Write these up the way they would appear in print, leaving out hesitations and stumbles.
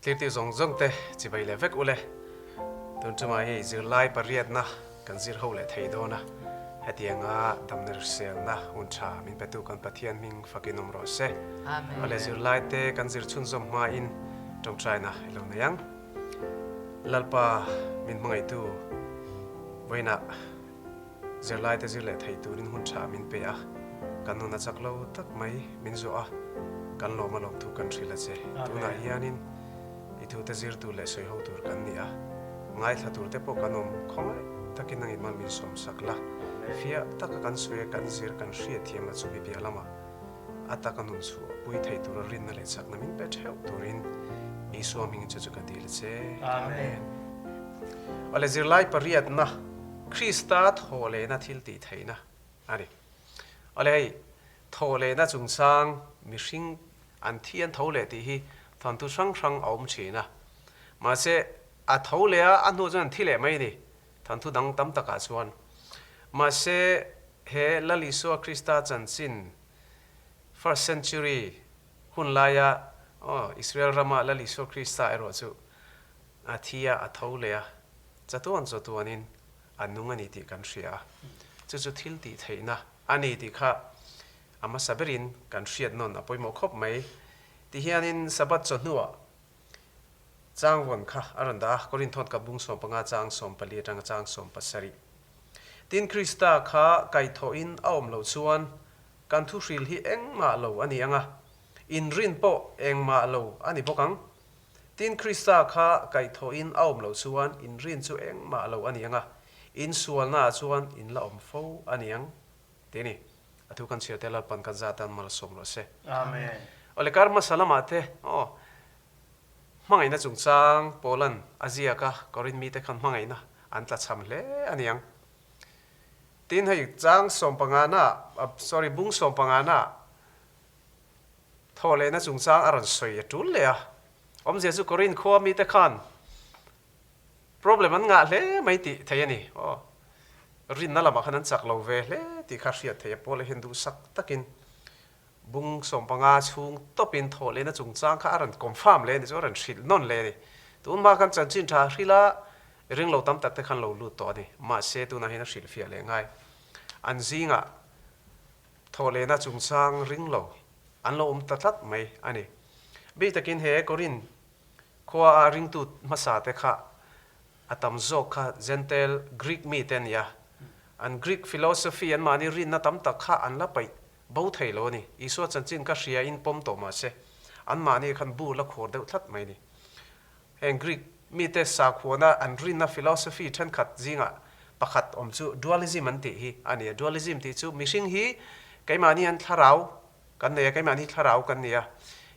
Tlirtu zawng zawng te chibai leh vek ule. Tun tumah hei zirlai pariatna kan zir ho leh thei dawn a, hetianga damna hriselna hun tha min petu kan Pathian hming fakin awm rawh se. Awle zirlai te kan zir chhunzawm hmain tawngtaina i lo nei ang. Lalpa min hmangaihtu vawiinah Zirlaite zir leh thei turin hun tha min pe a, kan nun a chak lo tak mai min zawh a, kan lawm a lawm thu kan hrilh a che. Tunah hianin i thute zir tur leh sawi ho tur kan ni a, ngaithla tur te pawh kan awm khawngaih takin nangin mal min sawm sak la, fiah taka kan sawi a kan zir kan hriat thiam a chumi piah lamah a taka nun chhuah pui thei tura rinna leh chakna min pe theuh turin Isua hmingin chu chu ka dil a che. Amen. Awle zirlai pariatna Krista thawhlehna thil tih theihna a ni. Awle hei, thawhlehna chungchang mihring an thi an tho leh tih hi thawnthu hrang hrang a awm thin a. Mahse, a tho leh a, a hnu chuan an thi leh mai a ni, thawnthu dang tam takah chuan. Mahse, he Lal Isua Krista chanchin first century hun laia aw Israel rama Lal Isua Krista erawh chu a thi a, a tho leh a, chatuan chatuanin a nung a ni tih kan hria a, chu chu thil tih theihna a ni tih kha a hmasa berin kan hriat nawn a pawimawh khawp mai. Tihianin Sabbath chawhnuah changvawn kha a rawn dah a, Korinthawt ka bung 15 chang 14 atanga chang 17. Tin, Krista kha kaihthawhin a awm loh chuan kan thuhril hi engmah lo a ni ang a, inrin pawh engmah lo a ni bawk ang. Tin, Krista kha kaihthawhin a awm loh chuan inrin chu engmah lo a ni ang a, insualnaah chuan in la awm fo a ni ang, tih a ni. A thu kan chhiar te Lalpan kan za atan malsawm rawh se. Amen. Awle kar hmasa lamah te aw hmangaihna chungchang Paulan a ziak a, Korinth mite khan hmangaihna an tlachham hle a ni ang. Tin, hei chang sawmpangana, sorry, bung sawmpangana Thawhlehna chungchang a rawn sawi a tul leh a, awmzia chu Korinth khua mite khan problem an ngah hle mai tih theih a ni. Aw, rinna lamah khan an chak lo ve hle tih kha hriat theih a, Paula hian duhsak takin bung 15 chhung tawpin thawhlehna chungchang kha a rawn confirm leh a ni chu, a rawn hrilh nawn leh a ni. Tun hma khan chanchin tha hrilh a, ring lo tam tak te khan lo lut tawh a ni. Mahse, tunah hian a hrilhfiah leh ngai. An zingah Thawhlehna chungchang ring lo an lo awm ta tlat mai a ni. Bik takin he Korinth khua a ringtu hmasa te kha a tam zawk kha Gentile Greek mi te a ni a. An Greek philosophy an mahni rinna tam tak kha an la paih bo thei lo a ni. Isua chanchin kha hria in pawm tawh mah se an mahni khan bu la khur deuh tlat mai a ni. Heng Greek mite sakhuana an rinna philosophy thenkhat zingah pakhat awm chu dualism an tih hi a ni a. Dualism tih chu mihring hi keimahni an thlarau kan nei a, keimahni thlarau kan ni a,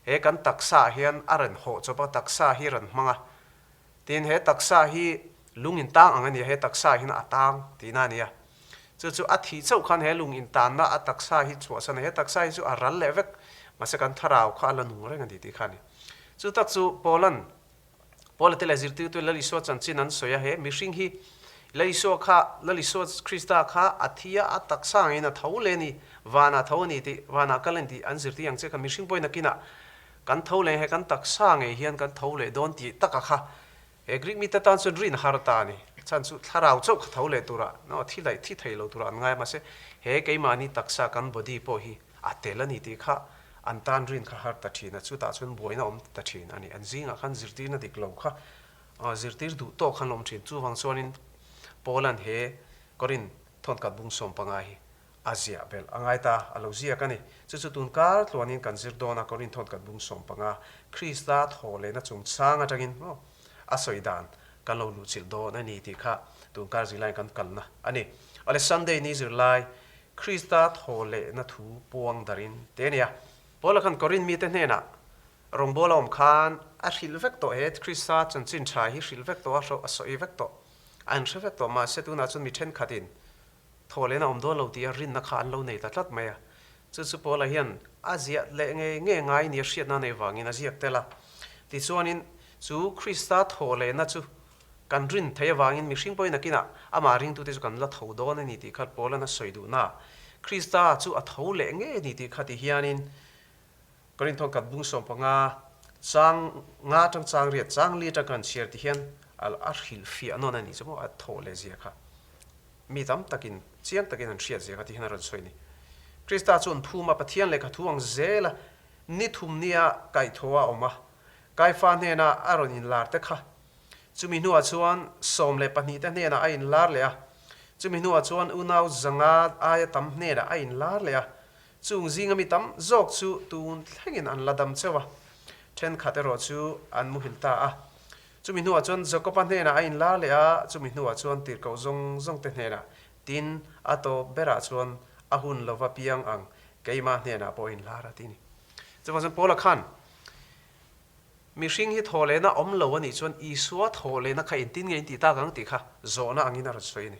he kan taksa ah hian a rawn hawh chawp a, taksa hi rawn hmang a. Tin, he taksa hi lung intang ang a ni a, he taksa hian a tang tihna a ni a. Chu chu a thih chauh khan he lung intanna a taksa hi chhuahsan a, he taksa hi chu a ral leh vek, mahse kan thlarau kha a la nung reng a ni tih kha a ni. Chu tak chu Paulan, Paula te leh zirtirtu Lal Isua chanchin an sawi a, he mihring hi Lal Isua kha, Lal Isua Krista kha a thi a, a taksa angin a tho leh a ni, vanah tho a ni tih, vanah kal a ni tih an zirtir ang che kha mihring pawhin nakinah kan tho leh he kan taksa ngei hian kan tho leh dawn tih taka kha he Greek mite tan chuan rin har ta a ni. Chhan chu thlarau chauh kha tho leh turah, no, thi laih thi thei lo turah an ngai a, mahse he keimahni taksa kan body pawh hi a tel a ni tih kha an tan rin kha har ta thin a, chutah chuan buaina awm ta thin a ni. An zingah khan zirtirna dik lo kha zirtir duh tawk khan awm thin. Chuvang chuanin Paula'n he Korinth thawnkat bung 15 hi a ziah belh a ngai ta, a lo ziak a ni. Chu chu tun kar tluanin kan zir dawn a, Korinth thawnkat bung 15 Krista thaw lehna chungchang atangin maw a sawi dan kan lo luhchilh dawn a ni tih kha tun kar zirlaiin kan kalna a ni. Awle Sunday ni zirlai Krista thaw lehna thu puang darin te a nia. Paula khan Korinth mite hnenah rawngbâwl a awm khan a hrilh vek tawh he Krista chanchin tha hi hrilh vek tawh a, a sawi vek tawh, an hre vek tawh. Mahse tunah chuan mi thenkhatin thaw lehna awm dawn lo tia rinna kha an lo nei ta tlat mai a. Chu chu Paula hian a ziah leh ngei ngei ngai nia hriatna nei vangin a ziak tel a. Tichuanin chu Krista thaw lehna chu Kan rin theih avangin mihring pawhin nakinah amah ringtute chu kan la tho dawn a ni tih kha Paula'n a sawi duhna. Krista chu a tho leh ngei a ni tih kha ti hianin Korinthon khat bung 15. Chang nga atang chang riat, chang li atang kan chhiar ti hian a hrilhfiah nawn a nih chu maw, a thawh leh zia kha. Mi tam takin, chiang takin an hriat zia kha ti hian a rawn sawi a ni. Krista chu an phum a, Pathian lehkha thu ang zel a, ni thum nia kaihthawh a awm a, Kaifa hnena a rawn inlar te kha. Chumi hnuah chuan 12 te hnenah a inlar leh a, chumi hnuah chuan unau 500 aia tam hnenah a inlar leh a, Chung zinga mi tam zawk chu tun thlengin an la dam cheuh a, thenkhat erawh chu an muhil ta a. Chumi hnuah chuan Jakoba hnenah a inlar leh a, chumi hnuah chuan tirhkoh zawng zawngte hnenah, tin, a tawp berah chuan a hun lova piang ang keimah hnenah pawh a inlar a ti ni. Chuvang chuan Paula khan, Mihring hi thawhlehna awm lo a nih chuan Isua thawhlehna kha engtin nge in tih tak ang tih kha zawhna angin a rawn sawi a ni.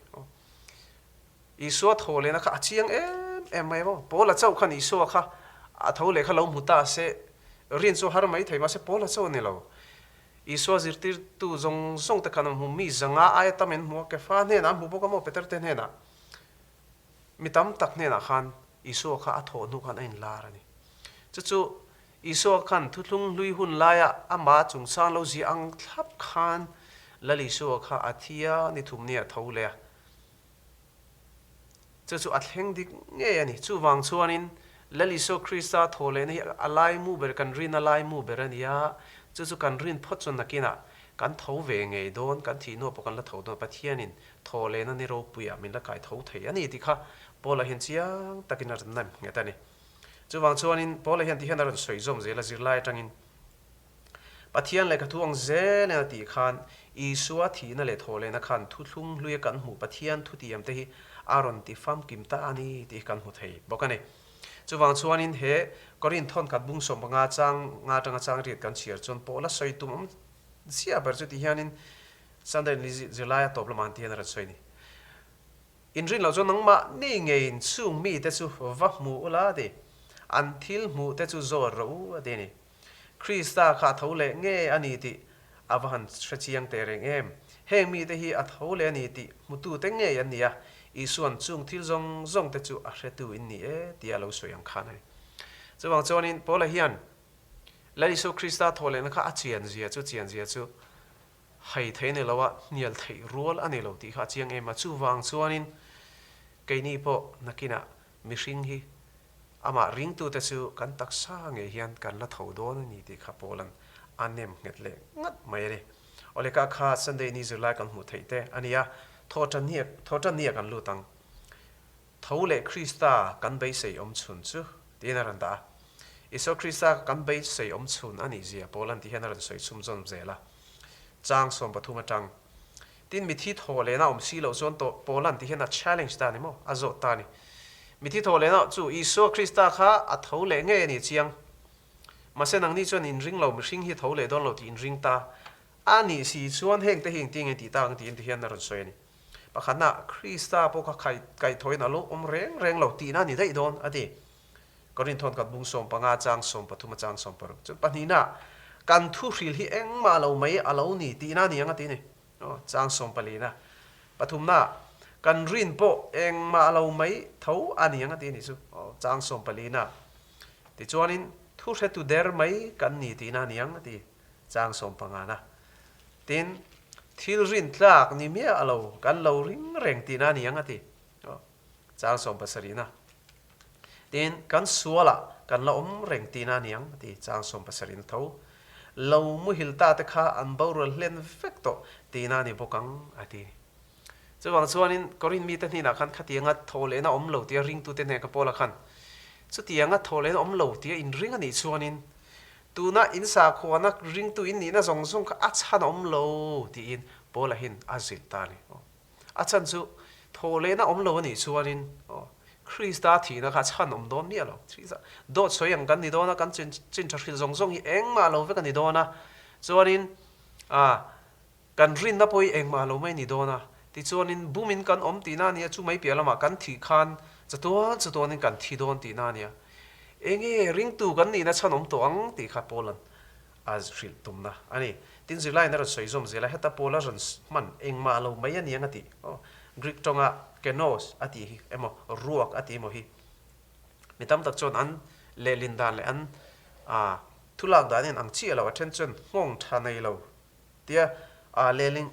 Isua tho lehna kha a chiang em em mai maw? Paula chauh khan Isua kha a tho leh kha lo hmu ta se, rin chu har mai thei mahse Paula chauh a ni lo. Isua zirtirtu zawng zawng te khan an hmu, mi 500 aia tam in hmu a, Kefa hnenah an hmu bawk a maw, Peter te hnenah. Mi tam tak hnenah khan Isua kha a thawh hnu khan a inlar a ni. Chu chu Isua khan thuthlung hlui hun laia amah chungchang lo zia ang thlap khan Lal Isua kha a thi a, ni thum nia tho leh a. Chu chu a thleng dik ngei a ni. Chuvang chuanin Lal Isua Krista thaw lehna hi a laimu ber, kan rin a laimu ber a ni a. Chu chu kan rin phawt chuan nakinah kan tho ve ngei dawn, kan thih hnuah pawh kan la tho dawn. Pathianin thaw lehna ni ropuiah min la kai tho thei a ni tih kha Paula hian chiang takin a rawn nem nghet a ni. Chuvang chuanin Paula hian tihian a rawn sawi zawm zel a zirlai atangin. Pathian lehkha thu ang zel in a tih khan Isua thihna leh thawhlehna khan thuthlung hluia kan hmuh Pathian thutiam te hi a rawn ti famkim ta a ni tih hi kan hmu thei bawk a ni. Chuvang chuanin he Korinth thawnkhat bung 15 chang nga atanga chang riat kan chhiar chuan Paula sawi tum awm chiah ber chu ti hianin Sunday zirlai a tawp lamah an ti hian a rawn sawi a ni. Inrin loh chuan nangmah ni ngeiin chung mite chu va hmu ula a ti. An thil hmuh te chu zawt rawh u a ti a ni. Krista kha a tho leh nge a ni tih a va han hre chiang teh reng em? Heng mite hi a tho leh a ni tih hmutute ngei an ni a, Isua'n chung thil zawng zawng te chu a hretu in ni e tia a lo sawi ang khan a ni. Chuvang chuanin Paula hian Lal Isua Krista thaw lehna kha a chian zia chu chian zia chu hai thei a ni lo a, hnial theih rual a ni lo tih kha a chiang em a. Chuvang chuanin keini pawh nakinah mihring hi Amah ringtute chu kan taksa ngei hian kan la tho dawn a ni tih kha Paula'n a nem nghet leh ngat mai a ni. Awle ka kha Sunday ni zirlai kan hmuh theih te a ni a, thawhtanni thawhtanni ah kan lut ang. Tho leh Krista kan beisei awm chhun chu tiin a rawn dah a. Isua Krista kan beisei awm chhun a nih zia Paula'n ti hian a rawn sawi chhum zawm zel a. Chang 13 atang Tin, mithi thaw lehna awm si loh chuan tawh Paula'n ti hian a challenge ta a ni maw? A zawt ta a ni. Mithi thaw lehna chu Isua Krista kha a tho leh ngei a ni chiang. Mahse nangni chuan inring lo, mihring hi tho leh dawn lo tih inring ta a nih si chuan heng te hi engtin nge tih tak ang tiin ti hian a rawn sawi a ni. Pakhatna, Krista pawh kha khai kaihthawhin a lo awm reng reng lo tihna a ni daih dawn a ti. Korinth hawn khat bung 15 chang 13 chang 16. Chuan pahnihna, kan thuhril hi engmah lo mai a lo ni tihna a ni ang a ti a ni. Aw, chang sawmpalina. Pathumna, kan rin pawh engmah lo mai tho a ni ang a ti a nih chu. Aw, chang sawmpalina. Tichuanin, thu hretu der mai kan ni tihna a ni ang a ti, chang sawmpangana. Tin, thil rin tlak ni miah lo, kan lo ring reng tihna a ni ang a ti. Aw, chang sawmpasarihna. Tin, kan sualah kan la awm reng tihna a ni ang, a ti chang 70 na tho. Lo muhil ta te kha an borual hlen vek tawh tihna a ni bawk ang, a ti. Chuvang chuanin Korinth mite hnenah khan khatianga thaw lehna awm lo tia ringtute hnenah kha Paula khan, Chutianga thaw lehna awm lo tia inring a nih chuanin tuna in sakhuana ringtu in nihna zawng zawng kha a chhan awm lo, tiin Paula hian a zilh ta a ni. A chhan chu thawhlehna awm lo a nih chuanin aw Krista thihna kha a chhan awm dawn miah lo. Dawt sawi ang kan ni dawn a, kan chin tha hrilh zawng zawng hi engmah lo vek a ni dawn a. Chuanin ah kan rinna pawh hi engmah lo mai a ni dawn a. Tichuanin bumin kan awm tihna a nia, chu mai piah lamah kan thih khan chatuan chatuanin kan thi dawn tihna a nia. Enge ringtu kan nihna chhan awm tawh ang tih kha Paula'n a hrilh tumna a ni. Tin, zirlaiin a rawn sawi zawm zel a, heta Paula rawn hman engmah lo mai a niang a tih. Aw, Greek tawnga kenos a tih hi emaw ruak a tih emaw hi mi tam tak chuan an lehlin dan leh an ah. Thu lak dan in ang chiah lo, a then chuan nghawng tha nei lo tia lehling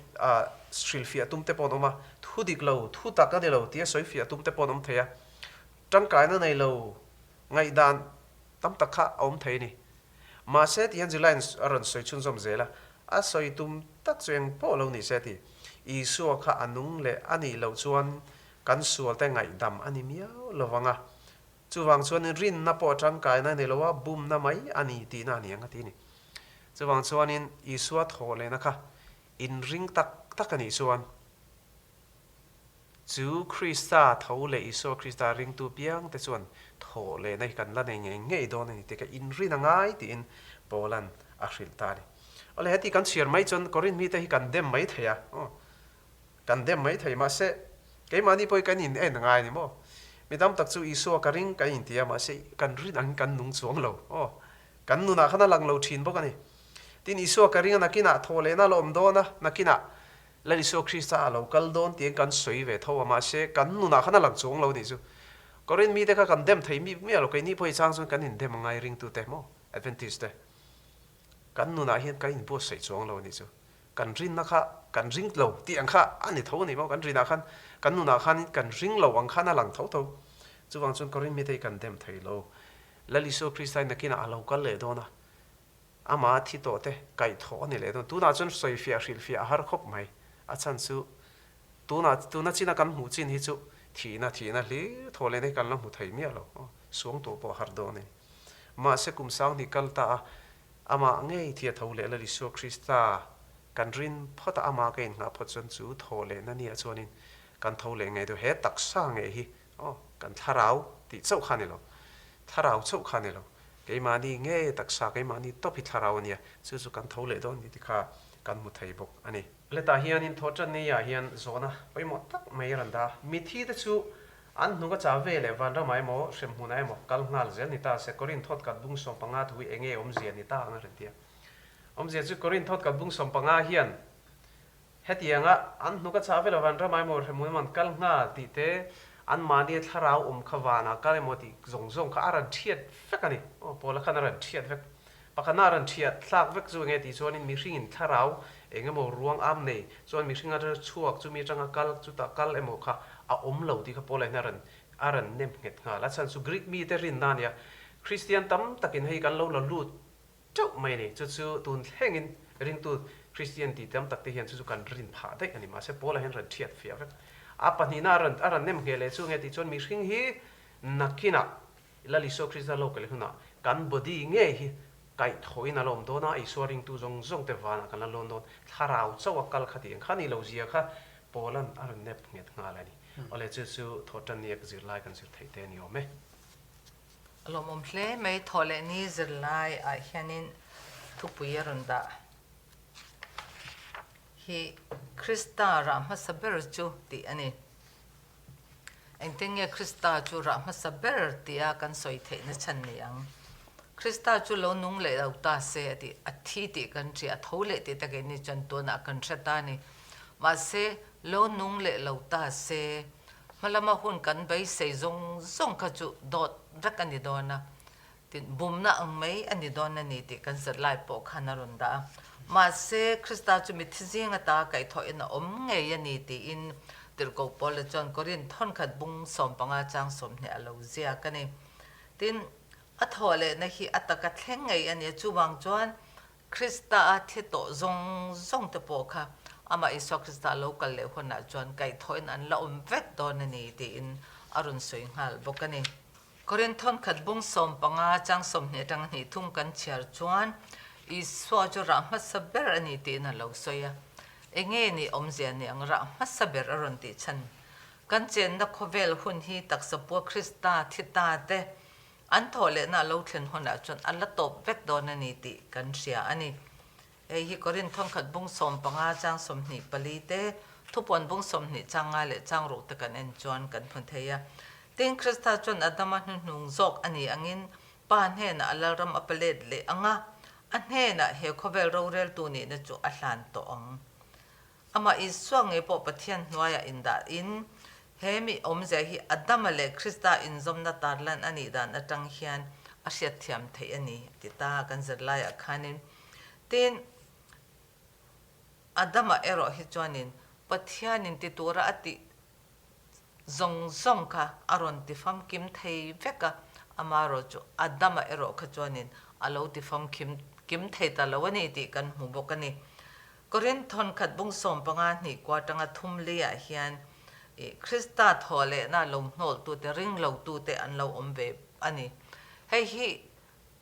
hrilhfiah tum te pawh an awm a, thu dik lo, thu tak a ni lo tia sawifiah tum te pawh an awm thei a, tangkaina nei lo ngaihdan tam tak kha a awm thei a ni. Mahse ti hian zirlaiin a rawn sawi chhunzawm zel a, a sawi tum tak chu eng pawh lo ni se ti. Isua kha a nung leh a nih loh chuan kan sualte ngaihdam a ni miau lo vang a, Chuvang chuanin rinna pawh tangkaina ni lo a, bumna mai a ni tihna a ni ang a ti a ni. Chuvang chuanin Isua thawh lehna kha inring tak tak a nih chuan chu Krista tho leh Isua Krista ringtu piangte chuan thawh lehna hi kan la nei ngei ngei dawn a ni tih kha inrin a ngai tiin Paula'n a hrilh ta a ni. Awle heti kan chhiar mai chuan Korinth mite hi kan dem mai thei a. Kan dem mai thei, mahse keimahni pawh hi kan in en ngai a ni maw? Mi tam tak chu Isua ka ring kan inti a, mahse kan rin angin kan nung chuang lo. Aw, kan nunah khan a lang lo thin bawk a ni. Tin, Isua ka ring a, nakinah thaw lehna a la awm dawn a, nakinah Lal Isua Krista a lo kal dawn tiin kan sawi ve tho a, mahse kan nunah khan a lang chuang lo a nih chu. Korinth mite kha kan dem thei mip miah lo, keini pawh hi chang chuan kan indem a ngai ringtute maw, Adventist te. Kan nunah hian kan inbuatsaih chuang lo a nih chu. Kan rinna kha kan ring lo tih ang kha a ni tho a ni maw? Kan rinah khan, kan nunah khan kan ring lo ang khan a lang tho tho. Chuvang chuan Korinth mite hi kan dem thei lo. Lal Isua Krista hi nakinah a lo kal leh dawn a, amah thi tawh te kaihthawh a ni leh dawn. Tunah chuan sawifiah hrilhfiah a har khawp mai. A chhan chu tunah tuna china kan hmuh chin hi chu thihna thihna hlir thaw lehna hi kan la hmu thei miah lo. Suang tawh pawh a har dawn a ni. Mahse kum sanghnih kal ta a, Amah ngei thia tho leh Lal Isua Krista kan rin phawt a, amah ka inngah phawt chuan chu thaw lehna nia chuanin kan tho leh ngei duh. He taksa ngei hi aw kan thlarau tih chauh kha a ni lo, thlarau chauh kha a ni lo, keimahni nge taksa, keimahni tawp hi thlarau a nia, chu chu kan tho leh dawn ni tih kha kan hmu thei bawk a ni. Letah hianin thawhṭan nia hian zawhna pawimawh tak mai a rawn dah a, mithi te chu An hnung a chah ve leh vanramah emaw hremhmunah emaw kal nghal zel ni ta se Korinth thawt kat bung 15 thu hi enge awmzia ni ta ang a rawn ti a. Awmzia chu Korinth thawt kat bung 15 hian hetianga an hnung a chah ve leh vanramah emaw hremhmun emaw an kal nghal tih te anmahni thlarau awm kha vanah kal emaw tih zawng zawng kha a rawn thiat vek a ni. Aw Paula khan a rawn thiat vek. Pakhatna a rawn thiat thlak vek chu enge tih chuanin mihringin thlarau eng emaw ruang am nei chuan mihring atanga chhuak chumi atanga kal chutah kal emaw kha a awm lo tih kha Paula hian a rawn a rawn nem nghet nghal. A chhan chu Greek mite rinna a nia. Kristian tam takin hei kan lo la lut teuh mai a ni. Chu chu tun thlengin ringtu Kristian tih tam tak te hian chu chu kan rin phah daih a ni. Mahse Paula hian rawn thiat fiah vek. A pahnihna a rawn a rawn nem ngheh leh chu enge tih chuan mihring hi nakinah Lal Isua Krista lo kal hunah kan body ngei hi kaihthawhin a la awm dawn a, Isua ringtu zawng zawng te vanah kan la lawn dawn, thlarau chauh a kal kha tih ang kha ni lo zia kha Paula'n a rawn nep nghet nghal a ni. Awle chu chu thawhtanniak zirlai kan zir theih te a ni awm e. A lawmawm hle mai, thawh leh ni zirlai ah hianin thupui a rawn dah hi Krista rah hmasa ber chu tih a ni. Engtin nge Krista chu rah hmasa ber tia kan sawi theihna chhan ni ang? Krista chu lo nung leh lo ta se a ti, a thi tih kan hria, a tho leh tih tak in ni chuan tunah kan hre ta a ni. Mahse, lo nung leh lo ta se, hmalama hun kan beisei zawng zawng kha chu dawt vek a ni dawn a. Tin, bumna ang mai a ni dawn a ni tih kan zat lai pawh khan a rawn dah a. Mahse, Krista chu mitthi zing ata kaihthawhin a awm ngei a ni tiin Tirhkoh Paula chuan Korinth thawnkhat bung 15 chang 20 a lo ziak a ni. Tin, a thawh lehna hi a taka thleng ngei a ni a, chuvang chuan Krista a thi tawh zawng zawng te pawh kha amah Isua Krista a lo kal leh hunah chuan kaihthawhin an la awm vek dawn a ni tiin a rawn sawi nghal bawk a ni. Korinth thawnkhat bung 15 chang 20 atanga hnih thum kan chhiar chuan Isua chu rah hmasa ber a ni tiin a lo sawi a. Enge nih awmzia ni ang rah hmasa ber a rawn tih chhan? Kan chenna khawvel hun hi taksa pua Krista thi ta te An thawh lehna a lo thlen hunah chuan a la tawp vek dawn a ni tih kan hria a ni. Hei hi Korinth thawnkhat bung 15 chang 24 te, thupuan bung 20 chang nga leh chang ruk te kan en chuan kan hmu thei a. Tin, Krista chuan Adama hnuhnung zawk a nih angin Pa hnenah a lalram a palet leh ang a, a hnenah he khawvel roreltu nihna chu a hlan tawh ang. Amah Isua ngei pawh Pathian hnuaiah indahin, he mi awmzia hi Adama leh Krista inzawmna tarlan a nih dan atang hian a a hriatthiam theih a ni, a ti ta a kan zirlaiah khanin. Tin, Adama erawh hi chuanin Pathianin ti tura a tih zawng zawng kha a rawn ti famkim thei vek a, amaherawh chu Adama erawh kha chuanin a lo ti famkim kim thei ta lo a ni tih kan hmu bawk a ni. Korinth thawnkhat bung 15 hnih kua atanga thum liah hian ih Krista thaw lehna lo hnawlhtute ring lotute an lo awm ve a ni. Hei hi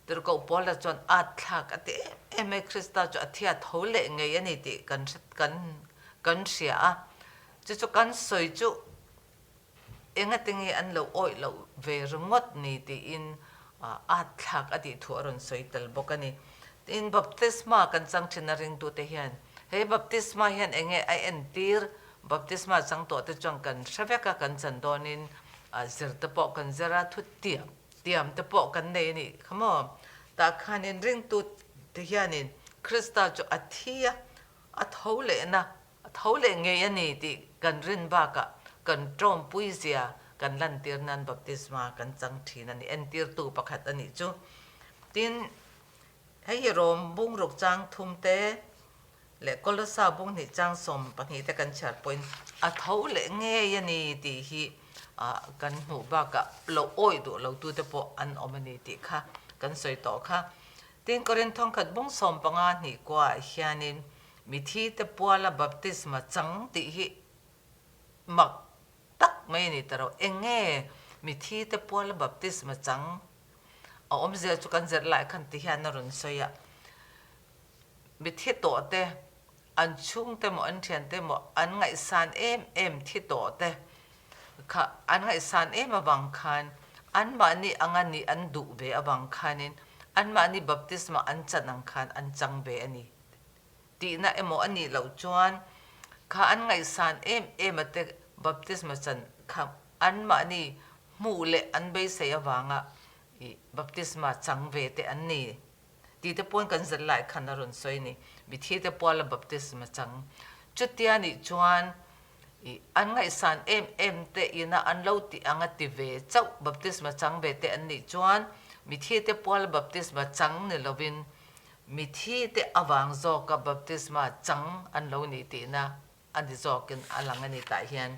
Tirhkoh Paula chuan at thlak a ti em em mai, Krista chu a thia tho leh ngei a ni tih kan kan kan hria a. Chu chu kan sawi chu engati nge an lo awih loh ve ringawt ni tiin at thlak a tih thu a rawn sawi tel bawk a ni. Tin, baptisma kan chang thin a ringtute hian he baptisma hian enge a entir? Baptisma chang tawh te chuan kan hre vek a, kan chan dawnin zir te pawh kan zir a, thutiang Tiam te pawh kan nei a nih kha maw? Tah khan inringtu te hianin Krista chu a thi a, a tho lehna, a tho leh ngei a ni tih kan rin bakah kan tawmpui zia kan lantir nan baptisma kan chang thin a ni, entirtu pakhat a nih chu. Tin, hei hi Rom bungruk chang thum te leh Kolosa bung hnih chang 12 te kan chhiar pawhin a tho leh ngei a ni tih hi kan hmuh bakah lo awih duh lo tute pawh an awm a ni tih kha kan sawi tawh kha. Tin, Korinth thawngkhat bung 15 hnih kuaah hianin mithi te puala baptisma chang tih hi mak tak mai a ni ta ro. Eng nge mithi te puala baptisma chang a awmzia chu kan zir lai khan ti hian a rawn sawi a. Mi thi tawh te, an chhungte maw an thiante maw an ngaihsan em em thi tawh te kha an ngaihsan em avang khan anmahni anga nih an duh ve avang khanin anmahni baptisma an chan ang khan an chang ve a ni tihna emaw a nih loh chuan kha an ngaihsan em em a te baptisma chan kha anmahni hmuh leh an beisei avanga ih baptisma chang ve te an ni. Tih te pawn kan zir lai khan a rawn sawi a ni. Mithi te puala baptism a chang. Chutia nih chuan ih an ngaihsan em em te ina an lo tih anga ti ve chauh baptism a chang ve te an nih chuan mithi te puala baptism a chang ni lovin mithi te avang zawka baptisma chang an lo nih tihna a ni zawkin a lang a ni tah hian.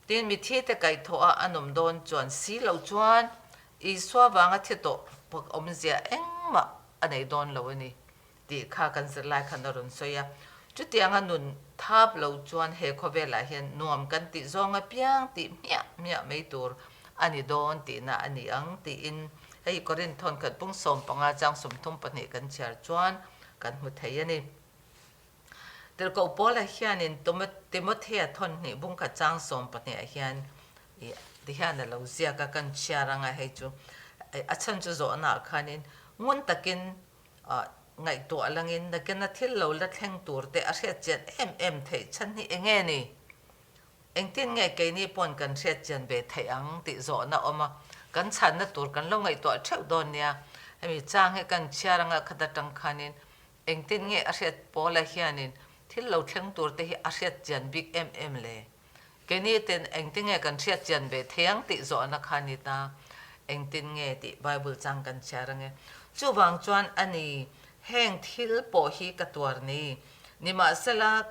Tin, mithi te kaihthawh a an awm dawn chuan si lo chuan Isua vanga thi tawh pak awmzia engmah a nei dawn lo a ni tih kha kan zirlai khan a rawn sawi a. Chutianga nun thap lo chuan he khawvelah hian nuam kan tih zawng apiang tih hmiah hmiah mai tur a ni dawn tihna a ni ang tiin hei Korinth thawnkhat bung 15 chang 32 kan chhiar chuan kan hmu thei a ni. Tirhkoh Paula hianin Timothea thawnhnih bungkhat chang 12 ah hian ti hian a lo ziak a, kan chhiar anga hei chu a chhan chu zawhna ah khanin ngun takin ngaihtuah langin nakina thil lo la thleng tur te a hriatchian em em theih chhan hi eng nge ni? Engtin nge keini pawn kan hriatchian ve theih ang tih zawhna a awm a, kan chhanna tur kan lo ngaihtuah theuh dawn nia. Hemi chang hi kan chhiar anga khat atang khanin Engtin nge a hriat Paula hianin thil lo thleng tur te hi a hriat chian bik em em le? Keini ten engtin nge kan hriat chian ve thei ang tih zawhna kha ni ta. Engtin nge tih Bible chang kan chhiar ange. Chuvang chuan a ni, heng thil pawh hi ka tuar ni. Nimahsela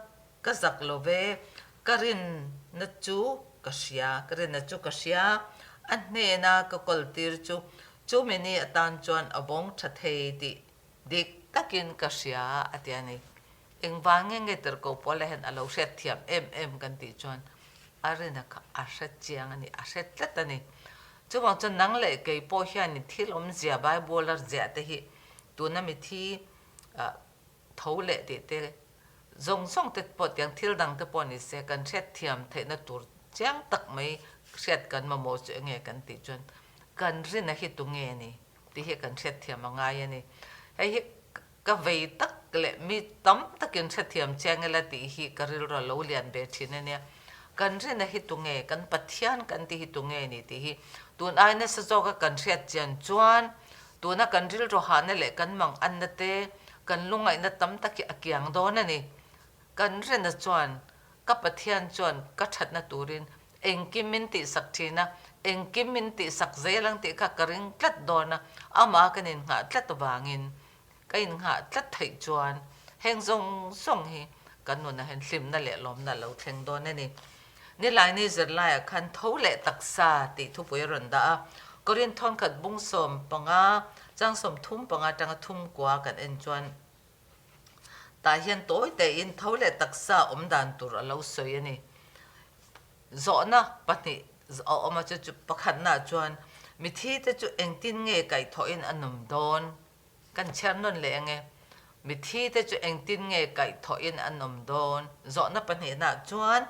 ka zak lo ve, ka rinna chu ka hria, ka rinna chu ka hria, a hnena ka kawltir chu chumi ni atan chuan a vawng tha thei tih Dik takin ka hria a ti a ni. Engvang nge nge Tirhkoh Paula hian a lo hriat thiam em em kan tih chuan a rina kha a hre chiang a ni, a hre tlat a ni. Chuvang chuan nang leh kei pawh hianin thil awmzia Bible a ziah te hi tuna mithi tho leh tih te zawng zawng te pawh tiang thil dang te pawh ni se kan hriat thiam theihna tur chiang tak mai hriat kan mamawh chu enge kan tih chuan kan rina hi tunge ni? Tih hi kan hriatthiam a ngai a ni. Hei hi ka vei tak leh mi tam takin hrethiam chiang ila tih hi ka rilru a lo lian ve thin a nia. Kan rina hi tunge, kan Pathian kan tih hi tunge ni tih hi tun ai nasa zawka kan hriat chian chuan tuna kan rilru hahna leh kan mang anna te, kan lungaihna tam tak hi a kiang dawn a ni. Kan rina chuan ka Pathian chuan ka thatna turin. Engkim min tihsak thin a, engkim min tihsak zel ang tih kha ka ring tlat dawn a, amah kan innghah tlat avangin ka innghah tlat theih chuan heng zawng zawng hi kan nunah hian hlimna leh lawmna a lo thleng dawn a ni. Nilaini zirlaiah khan tho leh taksa tih thupui a rawn dah a, Korin thawnkhat bung 15 chang 35 atanga thum kua kan en chuan Tah hian tawi tein tho leh taksa awm dan tur a lo sawi a ni. Zawhna pahnih a awm a, chu chu pakhatnaah chuan mithite chu engtin nge kaihthawhin a num dawn? Kan chhiar nawn leh ang e. Mithite chu engtin nge kaihthawhin an awm dawn? Zawhna pahnihnaah chuan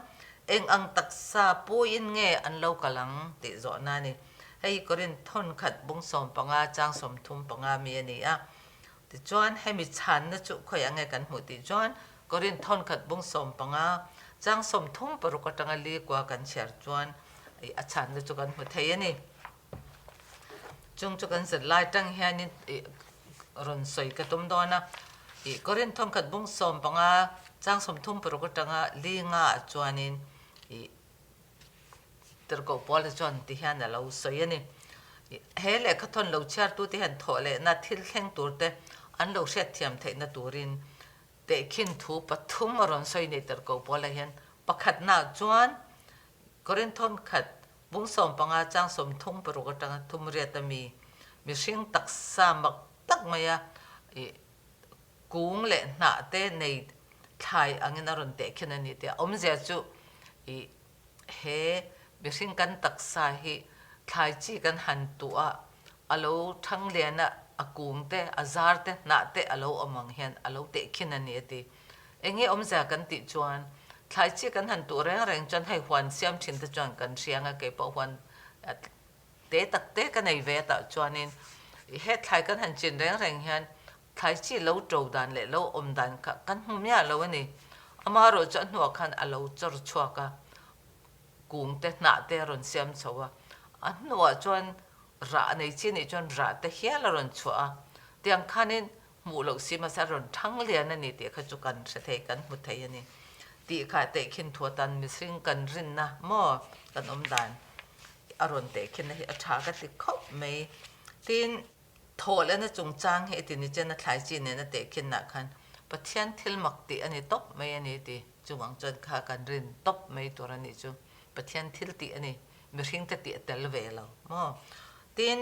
eng ang taksa puiin nge an lo kal ang tih zawhna a ni. Hei hi Korinth thawnkhat bung 15 chang 35 mi a ni a. Tichuan, hemi chhanna chu khawiah nge kan hmuh tih chuan Korinth thawnkhat bung 15, chang 36 atanga li kua kan chhiar chuan ih a chhanna chu kan hmu thei a ni. Chung chu kan zir lai tang hianin ih rawn sawi ka tum dawn a. Ih Korinth thawnkhat bung 15, chang 36 atanga li nga ah chuanin ih Tirhkoh Paula chuan ti hian a lo sawi a ni. He lehkha thawn lo chhiartute hian thawh lehna thil thleng turte an lo hriatthiam theihna turin tehkhin thu pathum a rawn sawi ni Tirhkoh Paula hian. Pakhatnaah chuan Korinthon khat bung 15 chang 36 atanga thum riat a mi mihring taksa mak tak maia ih kung leh hnah te nei thlai angin a rawn tehkhin a ni tih a awmzia chu ih He mihring kan taksa hi thlai chi kan han tuh a, a lo thang lian a, a kung te, a zar te, hnah te a lo awm ang hian a lo tehkhin a ni a ti. Eng nge awmzia kan tih chuan thlai chi kan han tuh reng reng chuan hei huan siam thin te chuan kan hria ang a, keipawh huan te tak te ka nei ve a tah chuanin he thlai kan han chin reng reng hian Thlai chi lo to dan leh lo awm dan kha kan hmu miah lo a ni. Amaherawh chu a hnuah khan a lo chawr chhuak a, kung te hnah te a rawn siam chho a. A hnuah chuan rah nei chi nih chuan rah te hial a rawn chhuah a. Tiang khanin hmuh loh si mahse a rawn thang lian a ni tih kha chu kan hre thei, kan hmu thei a ni. Tih kha tehkhin thu atan mihring kan rinna maw kan awm dan a rawn tehkhinna hi a tha ka ti khawp mai. Tin. Thawhlehna chungchang hi eti ni chen a thlai chi nena tehkhinah khan Pathian thil mak tih a ni tawp mai a ni ti chuvang chuan kha kan rin tawp mai tur a nih chu. Pathian thil tih a ni, mihringte tih a tel ve lo maw? Tin,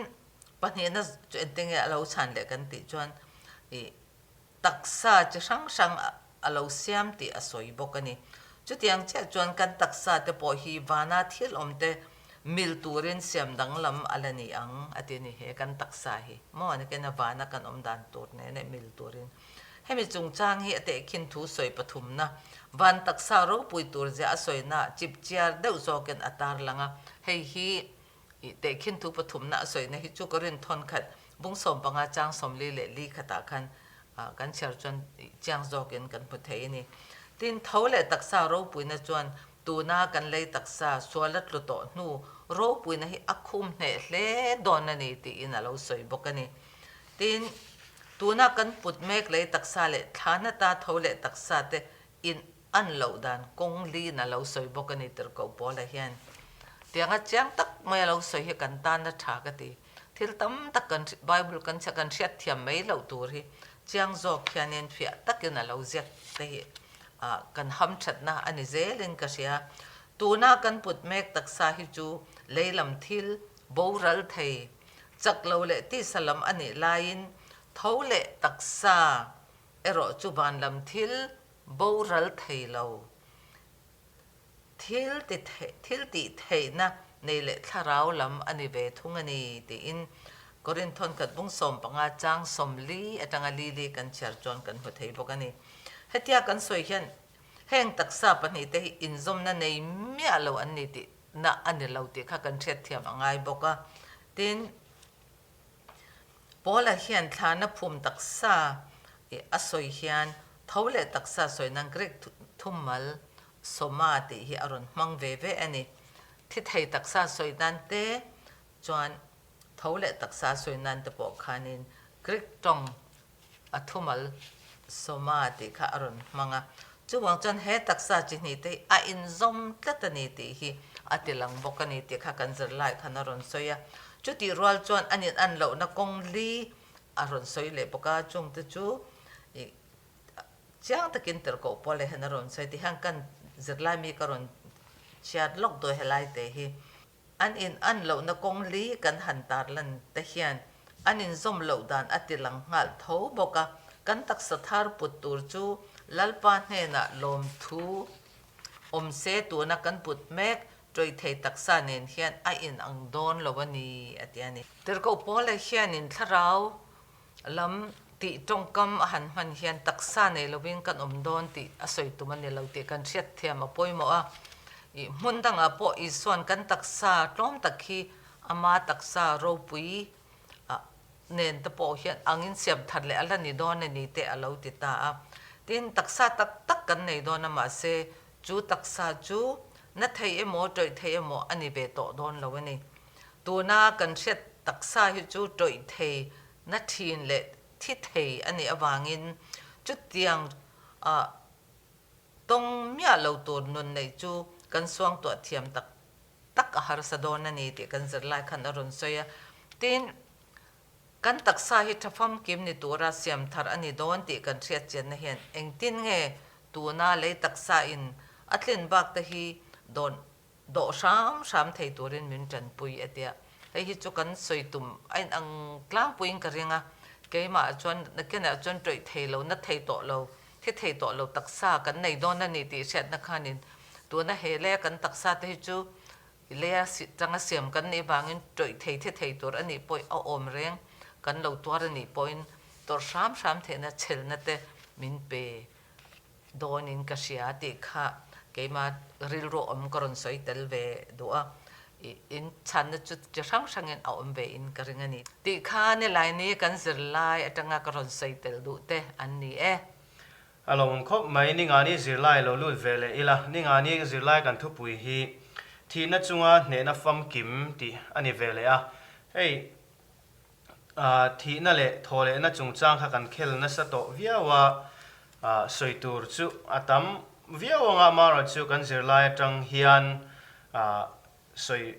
pahnihna chu engtin nge a lo chhan leh kan tih chuan ih Taksa chi hrang hrang a lo siam tih a sawi bawk a ni. Chutiang chiah chuan kan taksa te pawh hi vana thil awm te mil turin siam danglam a la ni ang a ti a ni. He kan taksa hi maw nakin a vana kan awm dan tur nen mil turin. Hemi chungchang hi a tehkhin thu sawi pathumna van taksa ropui tur zia a sawina chipchiar deuh zawkin a tarlang a. Hei hi I tehkhin thu pathumna a sawina hi chu ka rin thawn khat bung 15 chang 44 khatah khan kan chhiar chuan chiang zawkin kan hmu thei a ni. Tin, tho leh taksa ropuina chuan tuna kan lei taksa suala tlu tawh hnu ropuina hi a khum hneh hle dawn a ni tiin a lo sawi bawk a ni. Tin, tuna kan put mek lei taksa leh thlana ta tho leh taksa te in an loh dan kawng lin a lo sawi bawk a ni tirhkoh Paula hian. Tianga chiang tak mai a lo sawi hi kan tan a tha ka ti. Thil tam tak kan Bible kan chhiah kan hriat thiam mai loh tur hi chiang zawk hianin fiah takin a lo ziak te hi kan ham thatna a ni zelin ka hria. Tuna kan put mek taksa hi chu lei lam thil boral thei chak lo leh tisa lam a nih laiin tho leh taksa erawh chu van lam thil boral thei lo, thil ti thil tih theihna nei leh thlarau lam a ni ve thung a ni tiin Korinthon khat bung 15 chang 40 atanga li li kan chhiar chuan kan hmu thei bawk a ni. Hetia kan sawi hian heng taksa pahnihte hi inzawmna nei miah lo an ni tihna a ni lo tih kha kan hriatthiam a ngai bawk a. Tin, Paula hian thlana phum taksa a sawi hian tho leh taksa sawi nan Greek thumal soma tih hi a rawn hmang ve ve a ni. Thi thei taksa sawi nan te chuan tho leh taksa sawi nan te pawh khanin Greek tawng a thumal soma tih kha a rawn hmang a. Chuvang chuan he taksa chi hnih te hi a inzawm tlat a ni tih hi a ti lang bawk a ni tih kha kan zirlai khan a rawn sawi a. Chutih rual chuan an in an lohna kawng li a rawn sawi leh bawk a, chungte chu ih chiang takin tirhkoh pawl leh hian a rawn sawi tih hian kan zirlai mi ka rawn chhiat lawk dawi helai te hi. An in an lohna kawng li kan han tarlan te hian an inzawm loh dan a ti lang nghal tho bawk a, kan taksa thar put tur chu Lalpa hnenah lawmthu awm se tuna kan put mek tawih thei taksa nen hian a in ang dawn lo a ni a ti a ni. Tirhkoh Paula hianin thlarau Lam tih tawngkam a han hman hian taksa nei lovin kan awm dawn tih a sawi tum a ni lo tih kan hriat thiam a pawimawh a. Ih hmun dangah pawh Isua'n kan taksa tlawm tak hi ama taksa ropui ah nen te pawh hian angin siam that leh a la ni dawn a ni te a lo ti ta a. Tin, taksa tak tak kan nei dawn a mahse chu taksa chu na thei emaw tawih thei emaw a ni ve tawh dawn lo a ni. Tuna kan hriat taksa hi chu tawih thei, na thin leh thi thei a nih avangin chutiang ah tawng miah lo tur nun neih chu kan suangtuah thiam tak tak a harsa dawn a ni tih kan zirlai khan a rawn sawi a. Tin, kan taksa hi tha famkim ni tura siam thar a ni dawn tih kan hriat chianna hian engtin nge tuna lei taksa in a tlin bak te hi dawn Dawh hram hram thei turin min tanpui a tia. Hei hi chu kan sawi tum a inang tlangpuiin ka ring a, keimah chuan nakinah chuan tawih thei lo, na thei tawh lo, thi thei tawh lo taksa kan nei dawn a ni tih hriatna khanin tuna he leia kan taksa te hi chu leia tanga siam kan nih vangin tawih thei thi thei tur a nih pawh a awm reng kan lo tuar a nih pawhin tawrh hram hram theihna chhelna te min pe. Dawnin ka hria tih kha keimah rilru awm ka rawn sawi tel ve duh a, in chhanna chu chi hrang hrangin a awm ve in ka ring a ni. Tih kha nilaini kan zirlai atanga ka rawn sawi tel duh te an ni e. A lo awm khawp mai, Ningani zirlai lo lut ve leh ila, Ningani zirlai kan thupui hi thihna chunga hnehna famkim tih a ni ve leh a, hei Thihna leh thawhlehna chungchang kha kan khel nasa tawh viau a, sawi tur chu a tam viau ang a, amaherawhchu kan zirlai atang hian sawi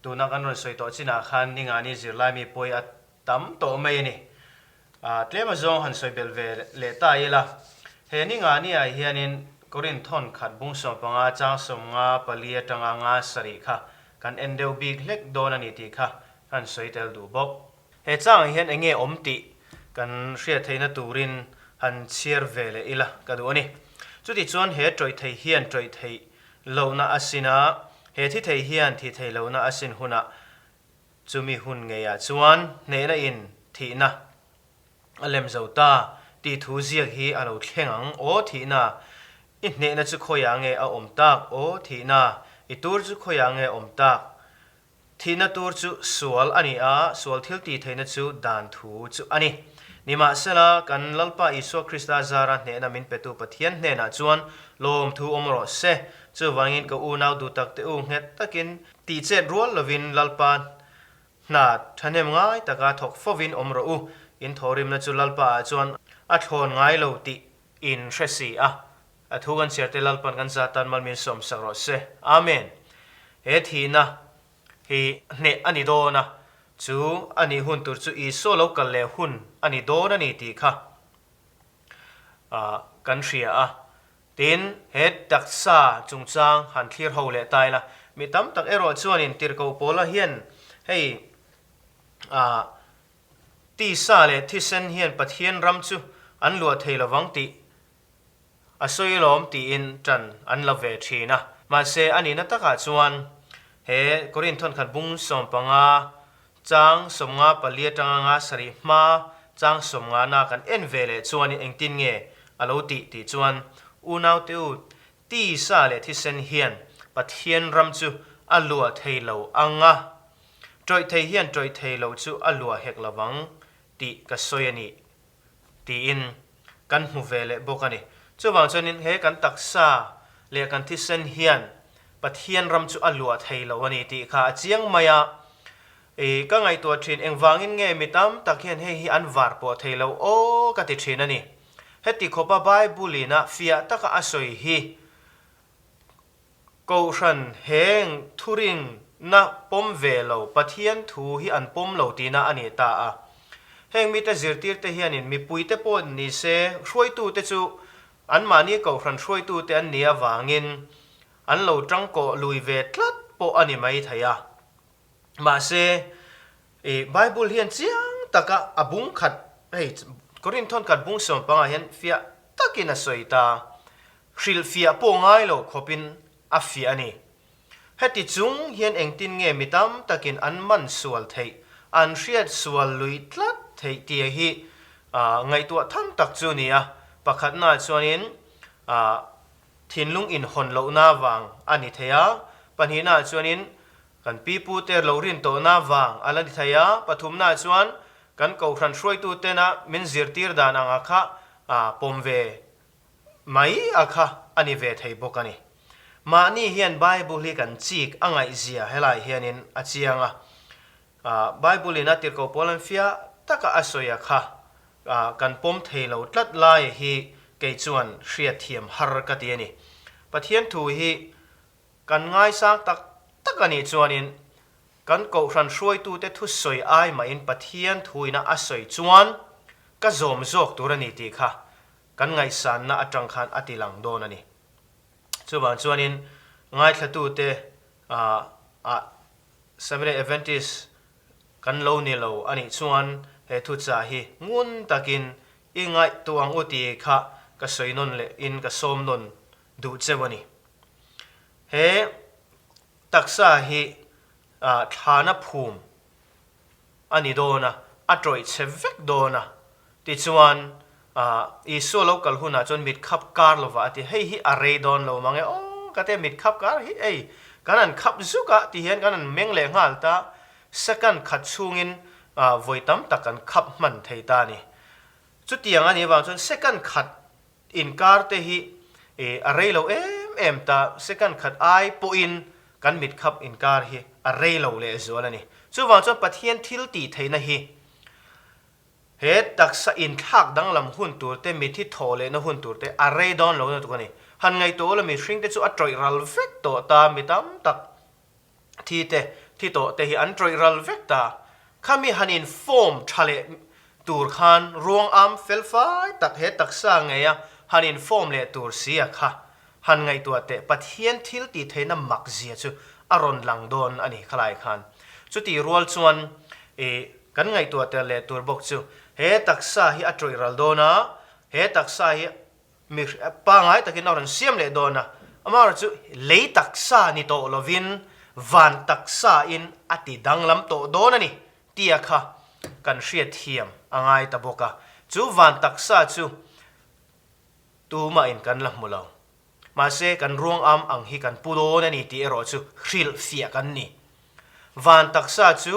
tuna kan rawn sawi tawh chinah khan ningani zirlai mi pawi a tam tawh mai a ni. Tlem azawng han sawi belh ve leh ta ila, he ningani ah hianin Korinth thawn khat bung 15 chang 54 atanga nga sarih kha kan en deuh bik hlek dawn a ni tih kha Kan sawi tel duh bawk. He changah hian eng nge awm tih kan hriat theihna turin han chhiar ve leh ila ka duh a ni. Chuti chuan he tawih thei hian tawih theih lohna a sin a, he thi thei hian thi thei lohna a sin hunah chumi hun ngeiah chuan hnehna in thihna a lem zo ta tih thu ziak hi a lo thleng ang. Aw thihna, i hnehna chu khawiah nge a awm tak? Aw thihna, i tur chu khawiah nge awm tak? Thihna tur chu sual a ni a, sual thil tih theihna chu dan thu chu a ni. Nimahsela, kan Lalpa Isua Krista zara hnehna min petu Pathian hnenah chuan lawmthu awm rawh se. Chuvangin ka unau duh tak te u nghet takin tih chet rual lovin Lalpa hna thahnem ngai taka thawk fovin awm rawh u. In thawhrimna chu Lalpa ah chuan a thlawn ngai lo tih in hre si a. A thu kan chhiar te Lalpan kan za tan mal min sawmsak rawh se. Amen. He thihna hi hneh a ni dawn a, chu a nih hun tur chu Isua lo kal leh hun a ni dawn a ni tih kha kan hria a. Tin, he taksa chungchang han thlir ho leh ta ila, mi tam tak erawh chuanin tirhkoh Paula hian hei tisa leh thisen hian Pathian ram chu an luah thei lovang tih A sawi lawm tiin ṭan an la ve ṭhin a. Mahse, a nihna takah chuan he Korinth thawnkhat bung 15 chang 54 aṭanga nga sarih hma chang 50 na kan en ve leh chuanin engtin nge a lo tih tih chuan unaute u tisa leh thisen hian Pathian ram chu a luah thei lo ang a, ṭawih thei hian ṭawih thei lo chu a luah hek lovang tih ka sawi a nih tiin kan hmu ve leh bawk a ni. Chuvang chuanin he kan taksa leh kan thisen hian Pathian ram chu a luah thei lo a ni tih kha a chiang mai a. I ka ngaihtuah thin engvangin nge mi tam tak hian hei hi an var pawh thei lo aw ka ti thin a ni. Heti khawpa Bible-ina fiah taka a sawi hi Kohhran heng thurinna pawm ve lo Pathian thu hi an pawm lo tihna a ni ta a. Heng mite zirtirte hianin mipuite pawh ni se hruaitute chu anmahni Kohhran hruaitute an nih avangin an lo tangkawh lui ve tlat pawh a ni mai thei a. Mahse, i Bible hian chiang taka a bung khat, hei Korinth thawn khat bung sawmpangah hian fiah takin a sawi ta. Hrilhfiah pawh ngai lo khawpin a fiah a ni. Heti chung hian engtin nge mi tam takin an man sual theih, an hriat sual lui tlat theih tih hi ngaihtuah tham tak chu a ni a. Pakhatnaah chuanin thinlung inhawn lohna vang a ni thei a, pahnihnaah chuanin Kan pipu te lo rin tawhna vang a la ni thei a, pathumnaah chuan kan kohhran hruaitu tena min zirtir dan anga kha pawm ve mai a kha a ni ve thei bawk a ni. Mahni hian Bible hi kan chik a ngaihzia helai hianin a chiang a, Bible in a tirhkoh pawl an fiah taka a sawi a kha kan pawm thei lo tlat lai hi kei chuan hriatthiam har ka ti a ni. Pathian thu hi Kan ngaisang tak tak a nih chuanin kan kohhran hruaitute thusawi ai mahin Pathian thuina a sawi chuan ka zawm zawk tur a ni tih kha kan ngaihsanna atang khan a ti lang dawn a ni. Chuvang chuanin ngaithlatute ah Seventh-day Adventist kan lo ni lo a nih chuan he thuchah hi ngun takin i ngaihtuah ang u tih kha ka sawi nawn leh in ka sawm nawn duh cheu a ni. He taksa hi thlana phum a ni dawn a, a tawih chhe vek dawn a. Tichuan, Isua lo kal hunah chuan mit khap kar lovah a ti, hei hi a rei dawn lo mang e, aw ka tia mit khap kar hi ei, kan han khap zuk a ti hian kan han meng leh nghal ta, second khat chhungin vawi tam tak kan khap hman thei ta a ni. Chutiang a nih avang chuan second khat Inkar te hi a rei lo em em ta, second khat ai pawhin kan mit khap inkar hi a rei lo leh zual a ni. Chuvang chuan Pathian thil tih theihna hi he taksa inthlak danglam hun tur te, mithi thawh lehna hun tur te a rei dawn lo na tuk a ni. Han ngaihtuah ula mihring te chu a tawih ral vek tawh ta, mi tam tak thi te, thi tawh te hi an tawih ral vek ta. Khami han in form tha leh tur khan ruang am fel fai tak he taksa ngeia han in form leh tur si a kha han ngaihtuah teh Pathian thil tih theihna mak zia chu a rawn lang dawn a ni khalai khan. Chutih rual chuan i kan ngaihtuah tel leh tur bawk chu he taksa hi a tawih ral dawn a, he taksa hi Mi pangai takin a rawn siam leh dawn a, amaherawh chu lei taksa ni tawh lovin van taksa in a ti danglam tawh dawn a ni tia kha kan hriatthiam a ngai ta bawk a. Chu van taksa chu tumahin kan la hmu lo. Mahse kan ruangam ang hi kan pu dawn a ni tih erawh chu hrilhfiah kan ni. Van taksa chu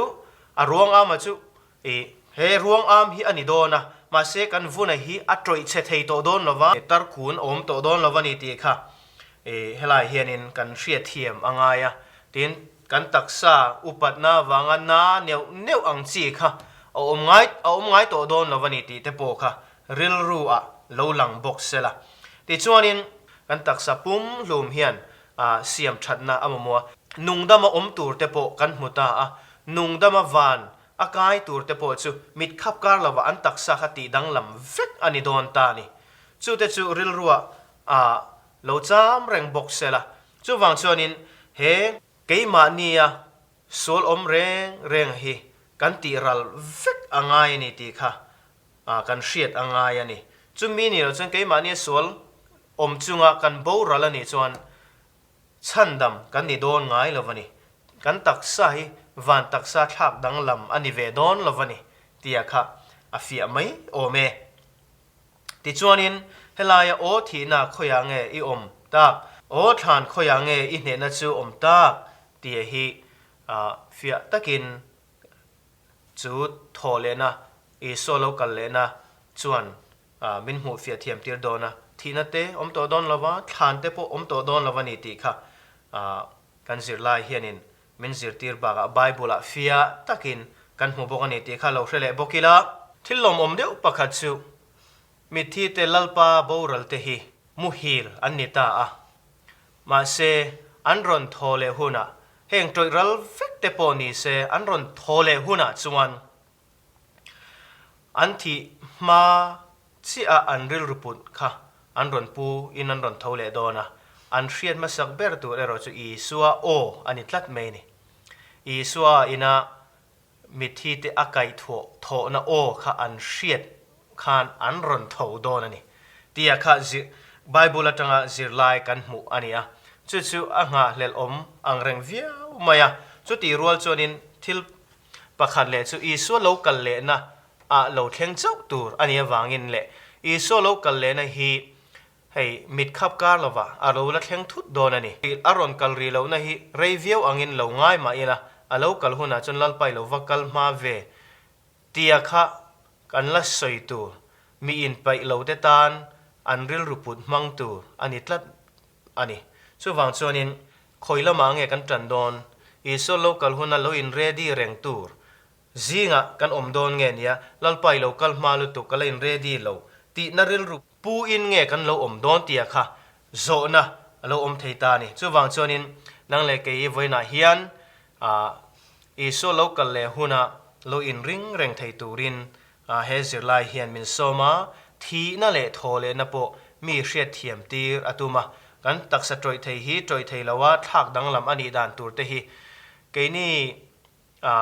a ruangama chu I he ruang am hi a ni dawn a, mahse kan vuna hi a tawih chhe thei tawh dawn lo va, tarkun a awm tawh dawn lo va ni tih kha i helai hianin kan hriatthiam a ngai a, tin kan taksa upatna vanga na neuh neuh ang chi kha a awm ngai a awm ngai tawh dawn lo va ni tih te pawh kha rilru ah lo lang bawk se la. Tichuanin kan taksa pum hlum hian siam thatna a mamawh a, nungdama awm tur te pawh kan hmu ta a, nungdama van A kai tur te pawh chu mit khap kar lovah an taksa kha tih danglam vek a ni dawn ta a ni. Chu te chu rilruah a lo cham reng bawk se la. Chuvang chuanin he keimahnia sual awm reng reng hi kan tih ral vek a ngai a ni tih kha kan hriat a ngai a ni. Chumi ni lo chuan keimahnia sual awm chunga kan boral a nih chuan Chhandam kan ni dawn ngai lo va ni. Kan taksa hi van taksa thlak danglam a ni ve dawn lo va ni tia kha a fiah mai awm e. Tichuanin helaia aw thihna khawiah nge i awm tak, aw thlan khawiah nge i hnehna chu awm tak tia hi fiah takin chu thaw lehna, Isua lo kal lehna chuan Min hmuh fiah thiam tir dawn a, thihna te awm tawh dawn lo va, thlan te pawh awm tawh dawn lo va ni tih kha kan zirlai hianin min zirtir bakah Bible-ah fiah takin kan hmu bawk a ni tih kha lo hre leh bawk ila. Thil lawmawm deuh pakhat chu Mitthite Lalpa boral te hi muhil an ni ta a. Mahse, an rawn thaw leh hunah, heng tawih ral vek te pawh ni se, an rawn thaw leh hunah chuan an thih hma chiah a an rilru put kha an rawn pu in an rawn tho leh dawn a, an hriat hmasak ber tur erawh chu Isua aw a ni tlat mai a ni. Isua ina Mitthi te a kaih thuah thawhna aw kha an hriat khan an rawn tho dawn a ni tia kha Bible atanga zirlai kan hmuh a ni a. Chu chu a nghahhlelh awm ang reng viau mai a. Chutih rual chuanin thil pakhat leh chu Isua lo kal lehna ah lo thleng chauh tur a nih avangin leh Isua lo kal lehna hi Hei, mit khap kar lovah a lo la thleng thut dawn a ni. A rawn kal rih lohna hi rei viau angin lo ngai mah ila, a lo kal hunah chuan Lalpai lo va kal hma ve tia kha kan la sawi tur, mi inpaih lo te tan an rilru put hmang tur a ni tlat a ni. Chuvang chuanin khawi lamah nge kan tan dawn? Isua lo kal huna lo in ready reng tur zingah kan awm dawn nge nia, Lalpai lo kal hma lutuk ka la in ready lo tihna rilru Pu in nge kan lo awm dawn tia kha zawhna a lo awm thei ta a ni. Chuvang chuanin nang leh kei i vawiinah hian Isua lo kal leh huna lo inring reng thei turin he zirlai hian min sawm a, thihna leh thawhlehna pawh mi hriatthiam tir a tum a. Kan taksa tawih thei hi tawih thei loa thlak danglam a nih dan tur te hi keini A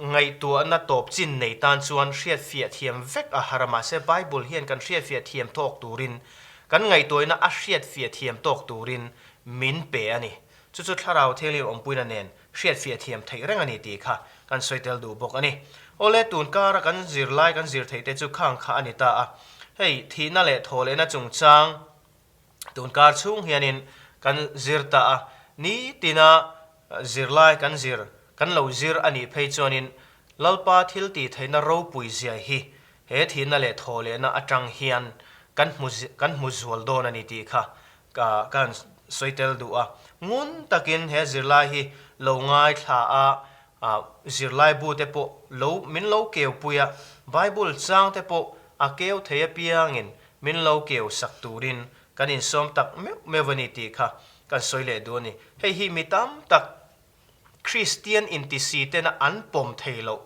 ngaihtuahna tawp chin nei tan chuan hriatfiah thiam vek a har a, mahse Bible hian kan hriatfiah thiam tawk turin, kan ngaihtuahna a hriatfiah thiam tawk turin min pe a ni. Chu chu Thlarau Thianghlim awmpuina nen hriatfiah thiam theih reng a ni tih kha kan sawi tel duh bawk a ni. Awle, tun kara kan zirlai kan zir theih te chu khang kha a ni ta a. Hei, thihna leh thawhlehna chungchang tun kar chhung hianin kan zir ta a, nitina Zirlai kan zir, kan lo zir a nih phei chuanin Lalpa thil tih theihna ropui zia hi he thihna leh thawhlehna atang hian kan hmu kan hmu zual dawn a ni tih kha ka ka han sawi tel duh a. Ngun takin he zirlai hi lo ngaithla a, zirlaibu te pawh lo min lo keu pui a, Bible chang te pawh a keu thei apiangin min lo keu sak turin kan insawm tak meuh meuh a ni tih kha kan sawi leh duh a ni. Hei hi mi tam tak Kristian intisi tena an pawm thei loh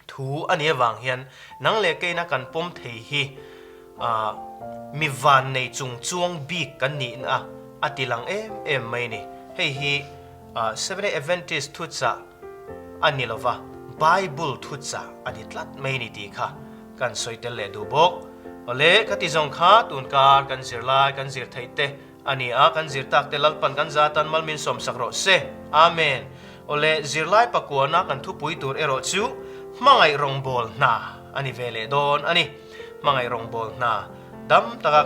thu a nih avang hian nang leh keina kan pawm thei hi mi vannei chung chuang bik kan nihna a ti lang em em mai a ni. Hei hi Seventh-day Adventist thuchah a ni lova, Bible thuchah a ni tlat mai a ni tih kha kan sawi tel leh duh bawk. Awle, ka ti zawng kha tunkar kan zirlai kan zir theih te A ni a, kan zir tak te Lalpan kan za tan mal min sawmsak rawh se. Amen. Awle, zirlai pakuana kan thupui tur erawh chu hmangaih rawngbâwl hna a ni ve leh dawn a ni. Hmangaih rawngbâwl hna dam taka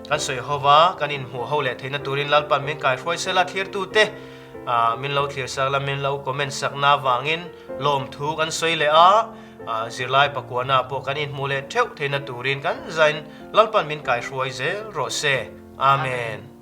kan sawi ho va, kan inhmuh ho leh theihna turin Lalpan min kaihruai sela thlirtute min lo thlirsak la, min lo comment sakna avangin lawmthu kan sawi leh a, zirlai pakuana pawh kan inhmuh leh theuh theihna turin kan zain Lalpan min kaihruai zel rawh se. Amen.